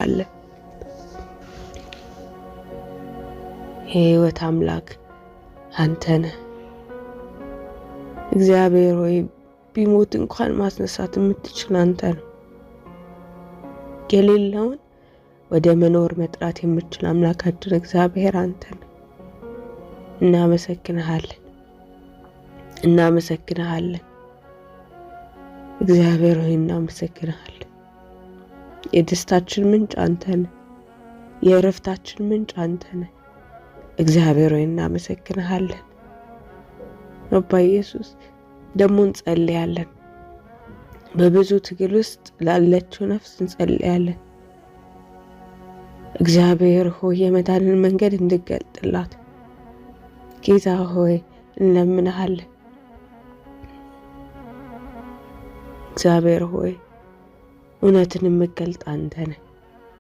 እናመሰግንሃለን። የሕይወት አምላክ አንተ ነህ። እግዚአብሔር ሆይ፣ ቢሞት እንኳን ማስነሳት የምትችል አንተ ነው። የሌለውን ወደ መኖር መጥራት የምትችል አምላካችን እግዚአብሔር አንተ ነው። እናመሰግንሃለን፣ እናመሰግንሃለን። እግዚአብሔር ሆይ፣ እናመሰግንሃለን። የደስታችን ምንጭ አንተ ነህ። የእረፍታችን ምንጭ አንተ ነህ። እግዚአብሔር ሆይ፣ እናመሰግንሃለን። አባ ኢየሱስ፣ ደግሞ እንጸልያለን። በብዙ ትግል ውስጥ ላለችው ነፍስ እንጸልያለን። እግዚአብሔር ሆይ፣ የመዳንን መንገድ እንድገልጥላት ጌታ ሆይ እንለምንሃለን። እግዚአብሔር ሆይ፣ እውነትን የምገልጥ አንተ ነህ።